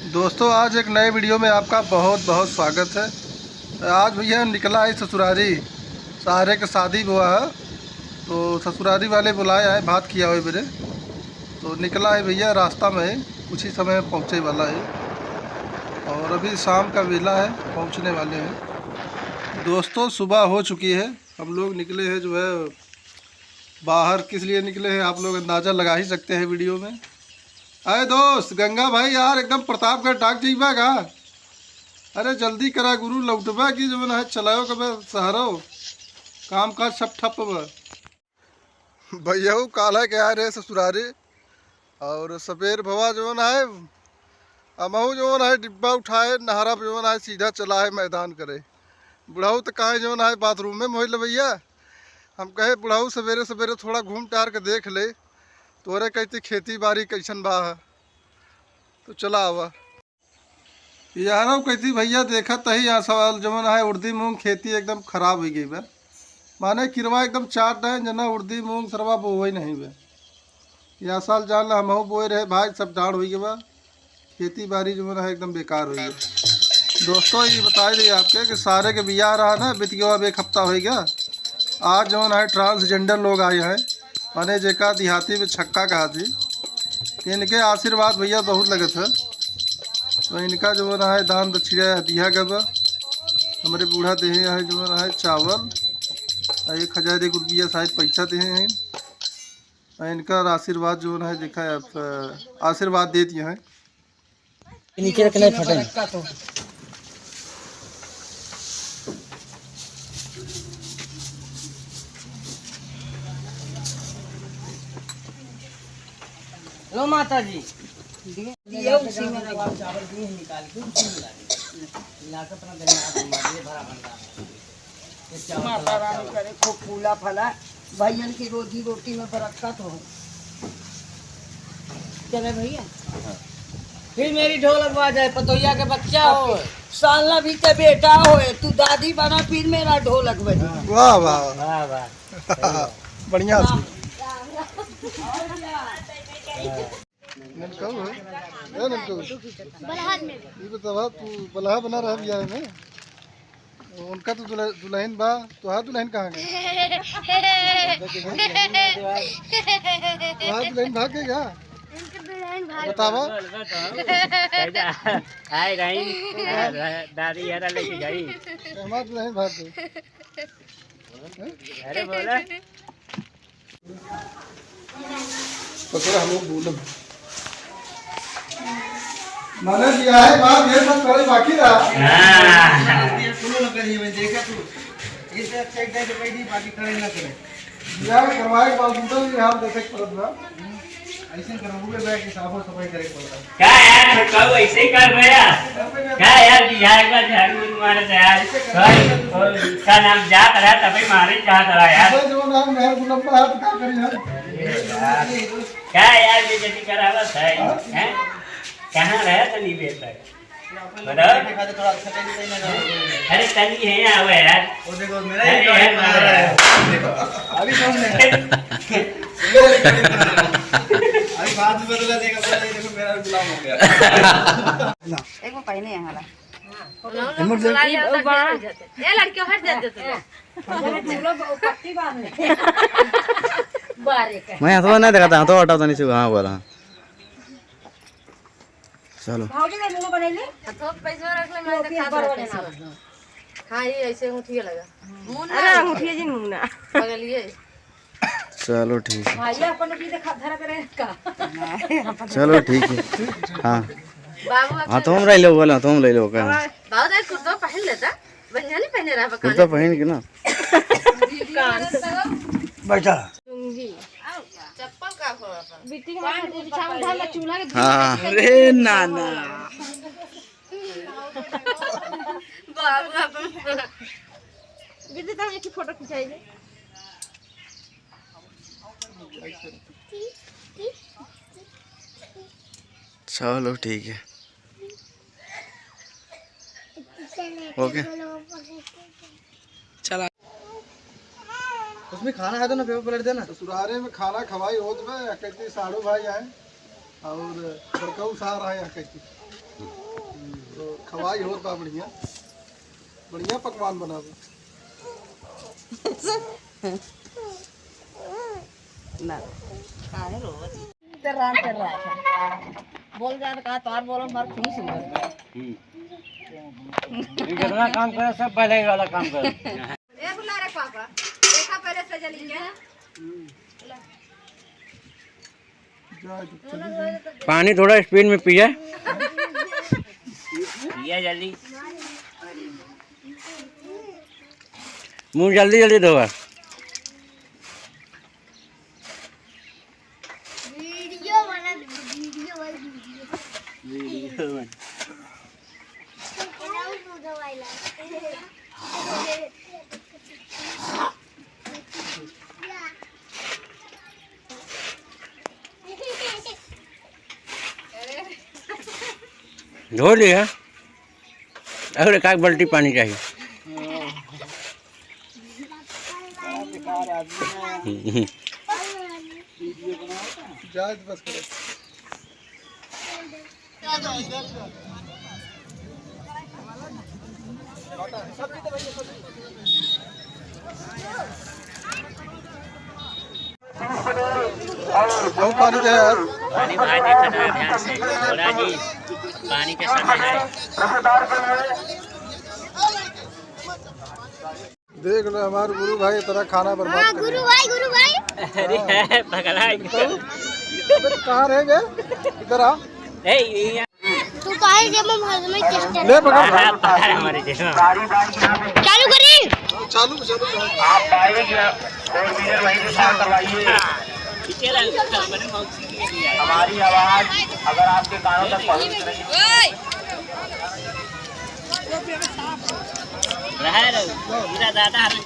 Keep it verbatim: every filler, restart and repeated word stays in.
दोस्तों, आज एक नए वीडियो में आपका बहुत बहुत स्वागत है। आज भैया निकला है ससुरारी, सारे के शादी हुआ है, तो ससुरारी वाले बुलाए हैं, भात खियावे बरे। तो निकला है भैया, रास्ता में है, कुछ ही समय में पहुँचे वाला है और अभी शाम का वेला है, पहुँचने वाले हैं। दोस्तों, सुबह हो चुकी है, हम लोग निकले हैं जो है बाहर। किस लिए निकले हैं आप लोग अंदाज़ा लगा ही सकते हैं वीडियो में। अरे दोस्त गंगा भाई, यार एकदम प्रतापगढ़ डाक जइबा का? अरे जल्दी करा गुरु, लौटबा कि जवन है चलायो कबे शहरो, काम काज सब ठप बा। भैयाऊ काल्ह के आए रहे ससुरारी, और सबेर भवा जवन है, हमहू जवन है डिब्बा उठाए, नहरा पे जवन है सीधा चला है मैदान करे। बुढ़ऊ तो कहाँ जवन है बाथरूम में मोहिल भैया। हम कहे बुढ़ऊ सबेरे सबेरे थोड़ा घूम टहर के देख ले, तोरे कहती खेती बाड़ी कैसन बा है, तो चला आवा। यारो कहती भैया देखत ही यहाँ सवाल जवन है उर्दी मूंग खेती एकदम खराब हो गई बा, माने किरवा एकदम चाट है जना उर्दी मूंग सरवा बोवे नहीं बा। यह साल जान ला हमहू बोए रहे भाई, सब डाढ़ हो गए बा, खेती बाड़ी जवन है एकदम बेकार हो गई। दोस्तों ये बताई दी आपके कि सारे के बियाह रहा ना बितिया, अब एक हफ्ता हो गया। आज जवन है ट्रांसजेंडर लोग आए हैं, माने जेका देहाती में छक्का कहा थी, इनके आशीर्वाद भैया बहुत लगत है। तो इनका जवन है दान दक्षिणा दिया गया बा। हमरे बूढ़ा देहे हैं जवन है चावल, और एक हजार एक रुपया शायद पैसा देहे हैं। और इनका आशीर्वाद जवन है देखा है, आप, आशीर्वाद दे दिए हैं। नीचे रखना है फटन। लो माता जी। दिया उसी में रख। चावल दिए हैं निकाल के, उसी में मिला दे। मिला के अपना गन्ना का भरा भंडार है। माता रानी करे खूब फूला फला, भैयन की रोजी रोटी में बरकत हो। चले भैया। फिर मेरी ढोलक बाजे, पतोहिया के बच्चा हो। सालना भी ते बेटा हो, तू दादी बना, फिर मेरा ढोलक बजे। वाह, वाह, वाह। वाह, वाह। बढ़िया से। ननकऊ है? ए ननकऊ। बलहा में। ई बतावा, तू बलहा बना रहा बियाह में? उनका तो दुल्ह-, दुल्हन बा, तोहार दुल्हन कहाँ गई? तोहार दुल्हन भाग गई का? उनके दुल्हन भाग बतावा। आए रही, दादी यारा लेके गई। हमार दुल्हन भाग गई। अरे बोला। पकड़ा हम लोग बोलब। माने बियाहे बाद ये सब करे बाकी रहा। हाँ। सुनो ना करिए, मैं देखा तू। इससे अच्छा एक दाई तो कह दी, बाकी करे ना करे। बियाह करवाए के बाद दूसरा भी हाल देखे के पड़त बा। ऐसे करबुए बा कि साफो सफाई करे के पड़ता। का यार, कब ऐसे ही कर रहे यार? का यार, बियाह के बाद झाड़ू उड़ू मारत है यार? और, और का नाम जात रहा, तबे मारे जात रहा यार। अबे जो नाम मेहर गुलाब का हाथ का करी हम। का यार, बेइज्जती करावत है, हाँ? हैं? कहाँ रहे तनी देर तक? बताओ। अरे तनी है, आवे यार। वो देखो, मेरा ही अरे यार, मार रहा है। देखो, अभी समझ नहीं आया। अभी बाद में बदला देगा, बोला, "ये देखो, मेरा गुलाम हो गया।" एगो पहने यहाँ ला। ये लड़कियों हट जाते थे। मैं हथवा नहीं दिखाता, हथवा हटाओ तनी से, हाँ, बोला। चलो। भौजी का मुंह बनेली? हथवा पे पैसा रख ले, मैं टोपी दिखा पर दो बने पैसा। ना। हाँ, ये ऐसे अंगूठिया लगा। मुन्ना। अरे, अंगूठिया जी, मुन्ना। बगलिए। चलो, ठीक है। भैया, अपन भी देखा, धरा करे का? चलो, ठीक है। हाँ। बाबू, हाँ, तुम रह लो, बोला, तुम रह लो, का? बाबू, तो कुर्ता पहन लेता। बढ़िया नहीं पहने रहा, कुर्ता पहन के ना। कान। बैठा। लुंगी। चप्पल का हो अपन? बिट्टी के माथा पे बिछाऊं, उधर मैं चूल्हा के हाँ। अरे नाना। बाबू अपन। बिट्टी, तब एक ही फोटो खिंचाई ले। चलो, ठीक है। ओके। चला। उसमें खाना है तो ना, पेपर प्लेट देना। ससुरारे में खाना खवाई होत बा, या कहती साढ़ू भाई आए और बड़काऊ सार आए, या कहती। तो खवाई होत बा बढ़िया, बढ़िया पकवान बनावे। ना। काहे रोवत? तेरा, तेरा। बोल जा तो कहा, तोहार बोलो, हमार खून सुंदर। हम्म। ये जितना काम करे, सब पहले ही वाला काम करे। ए, बुला रे पापा, देखा पहले से जली क्या? पानी थोड़ा स्पीड में पिया। पिया जल्दी। मुंह जल्दी जल्दी धोवा। वीडियो बना, वीडियो बना, वीडियो। वीडियो बना। धो लिया। और एक आध बाल्टी पानी चाहिए। जाए तो बस करो। बहुत पानी दे यार। पानी भाई देखा ना ध्यान से। थोड़ा जी पानी के समय है। देख लो हमार गुरु भाई तेरा खाना बर्बाद हाँ, कर गुरु दिया। भाई, गुरु भाई। अरे है, पगला है। अबे तू कहाँ रह गए? इधर आ। ए, ये तू तो आई जब हम हजमे चेष्टा ले पकड़। हाँ, पकड़ हमारे चश्मा। चालू करी। चालू, चालू, चालू। आप direct या four wheeler वहीं से park करवाइए। पीछे रह, मैंने मौसी के लिए आया। हमारी आवाज अगर आपके कानों तक पहुंच रही है। रहा है, रहा। मेरा दादा है।